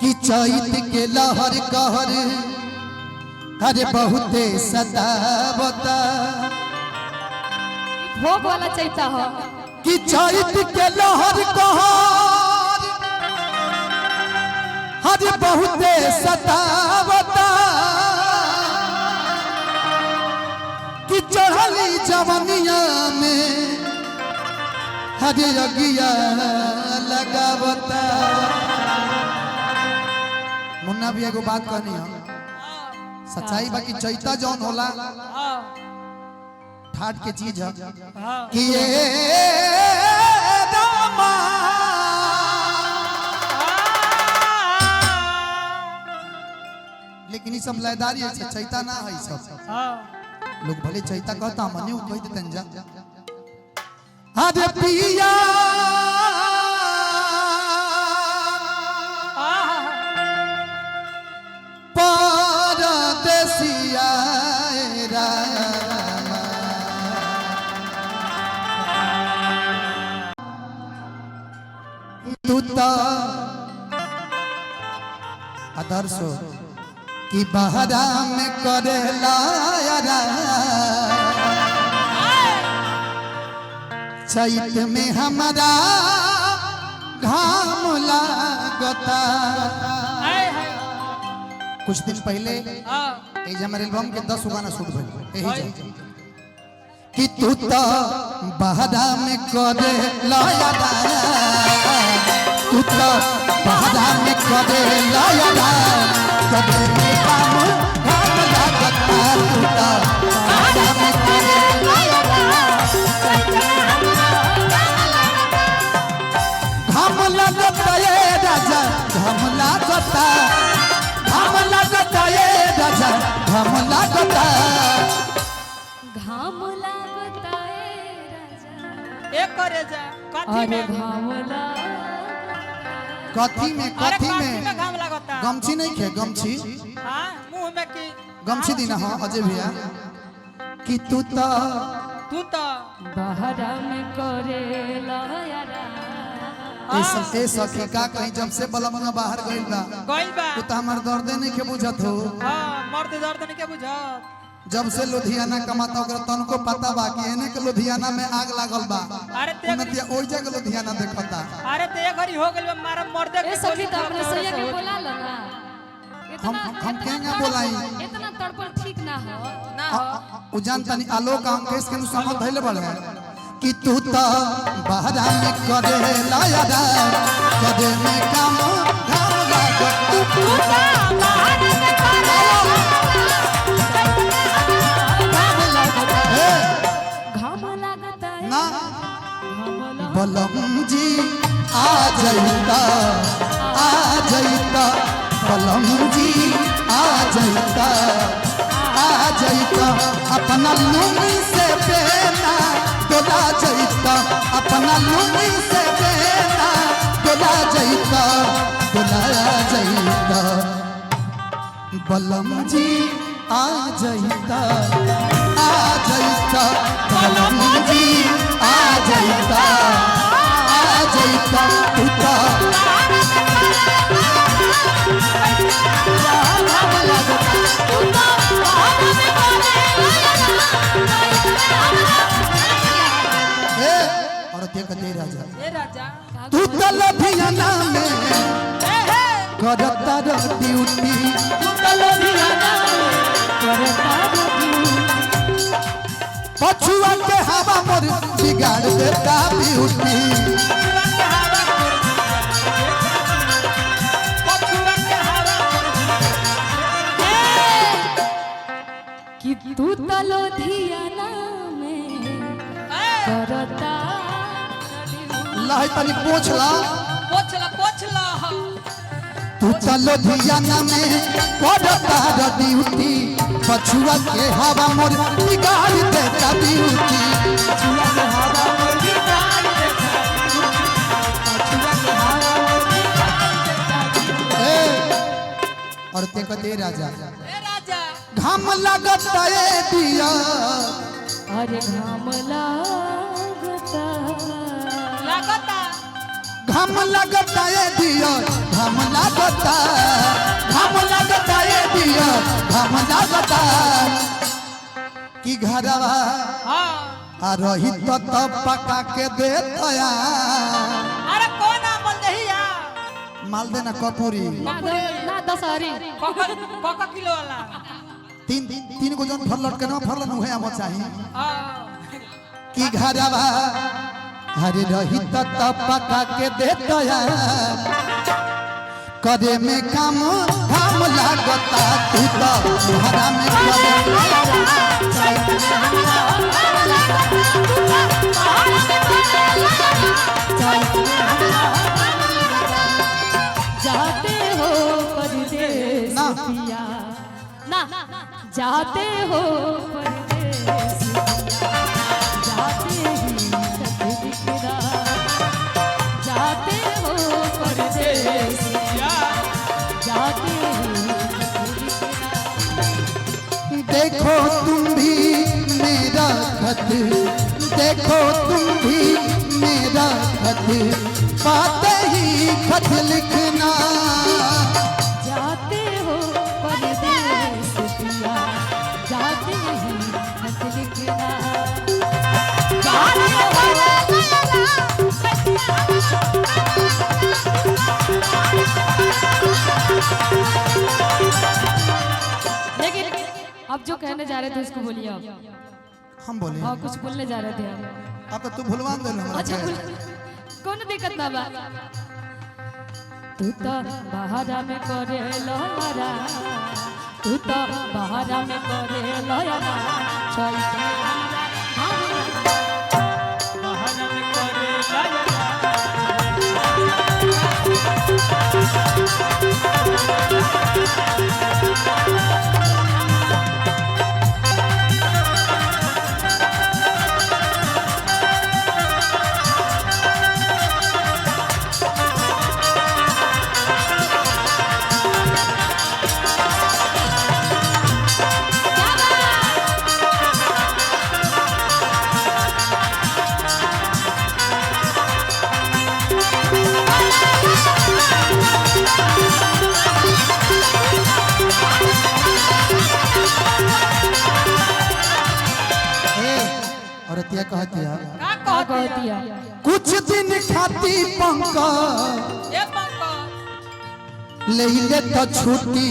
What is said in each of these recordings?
कि चैत के लहर कहर अरे बहुते सतावता। भोग वाला चैता हो। कि चैत के लहर कहर अरे बहुते सतावता। कि चढ़ली जवनिया में हरे अगिया लगावता। मुन्ना भी एगो बात कहनी है, सच्चाई बाकी चैता जौन होला ठाट के चीज है कि ये रामा। लेकिन ये सब लयदारी है, चैता ना है। सब लोग भले चैता कहता, मने उ कह देतन जा। अरे पिया परदेसिया रामा, तू तो आदर्श कि बहरा में करेला चैत में हमारा घाम लागता। कुछ दिन पहले ए जे हमर एल्बम के 10 गाना शूट भइल एही जे कि तू तो बहरा में करे लाया, तू तो बहरा में करे लाया, करे में काम घाम लागता। तू तो बहरा में करे घाम लागता ये राजा, घाम लागता, घाम लागता ये राजा, घाम लागता। घाम लागता ए राजा। एक करे जा कथी अरे में? घाम लागता। कथी में? अरे कथी कथी में में? घाम लागता। गमछी नहीं खे? गमछी। हाँ, मुंह में की गमछी दीना। हाँ अजय भैया कि तू तो तू तो बहरा में करेला ए सखी का कहीं जब से बलमना बाहर गइल बा गइल बा, उ तो हमर दर्दे नहीं के बुझत हो। हाँ, मर्द दर्द नहीं के बुझत। जब से लुधियाना कमाता ओकरा तनको पता बा कि एने के लुधियाना में आग लागल बा। अरे ते उनतिया ओइ जगह लुधियाना देखता। अरे ते घरी हो गइल बा मारा मर्द ए सखी तो अपने सैया के बोला लो ना। हम केंगा बोलाई? इतना तड़पल ठीक ना हो। ना हो। उ जानता नहीं आलोक अंकेश के समझ धइले बड़े कि तू तो बहरा में करे लाया, करे में काम घाम लागता। तू तो बहरा में करेला घाम लागता। ए, घाम लागता ए, ना घाम लागता। बलम जी आ जाइता, आ जाइता, बलम जी आ जाइता, आ जाइता, अपना लुंगी से बेना डोला जाइता, अपना लुंगी से बेना डोला जाइता, डोला जाइता, बलम जी आ जाइता, आ जाइता, बलम जी आ जाइता, आ जाइता। तू तो ए और ते कहते राजा ए राजा तू तो लुधियाना में ए हे करता रह ड्यूटी, पछुआ के हवा मोर बिगाड़ देता ब्यूटी। पछुआ के हवा कि तू तो लुधियाना में करता लहै तनी पोछ ला। पोछला पोछला। तू तो लुधियाना में करता रह ड्यूटी, पछुआ के हवा मोर बिगाड़ देता ब्यूटी। ए, और ते कहते राजा ए राजा घाम लगता ए दिया, अरे घाम लागता। लागता। घाम लगता ए दिया, घाम लगता। कि घरवा हाँ आ रही तो तब पका के दे तया अरे कौन आमल दहिया मालदे ना कपूरी ना ना दशहरी कक कक किलो वाला तीन तीन गो जौन फल लटके ना फल उहे आम चाही हाँ कि घरवा हरे रही तो तब पका के दे तया करे में काम घाम लागता तू तो हरा में करे जाते हो परदेस ना। पिया ना जाते हो परदेस पिया, जाते ही खत बिखरा जाते हो परदेस या जाते ही खत बिखरा देखो तुम भी मेरा खत देखो तुम भी मेरा खत पाते ही खत लिखना जाते हो परदेस पिया जाते ही खत लिखना जाते हो लेकिन अब जो कहने जा रहे थे उसको बोलिए आप। हम बोले हाँ कुछ बोलने जा रहे थे आप। अब तो तू भुलवान दे हमरा अच्छा के। बोल कोनो दिक्कत ना बा तू तो बहारा में करे लोहरा तू तो बहारा में करे लोहरा चल बहन में करे लाया ए, औरतिया कहतिया का का कहती कहतिया कुछ दिन खाती पंक ए पंकज ले ले तो छुट्टी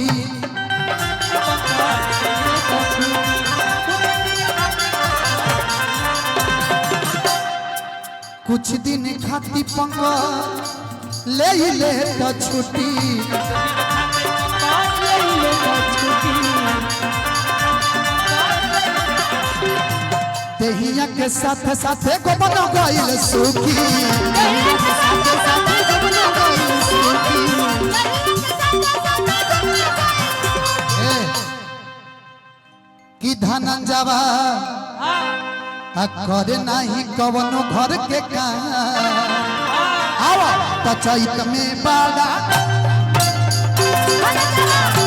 कुछ दिन खाती पंक ले ले तो छुट्टी देहिया के साथ साथे गोबन गइल सुखी साथे साथे गोबन गइल सुखी। ए, कि धनंजवा हाँ आ करे नाही कवनो घर के काम आवा त चैत में बाड़ा चल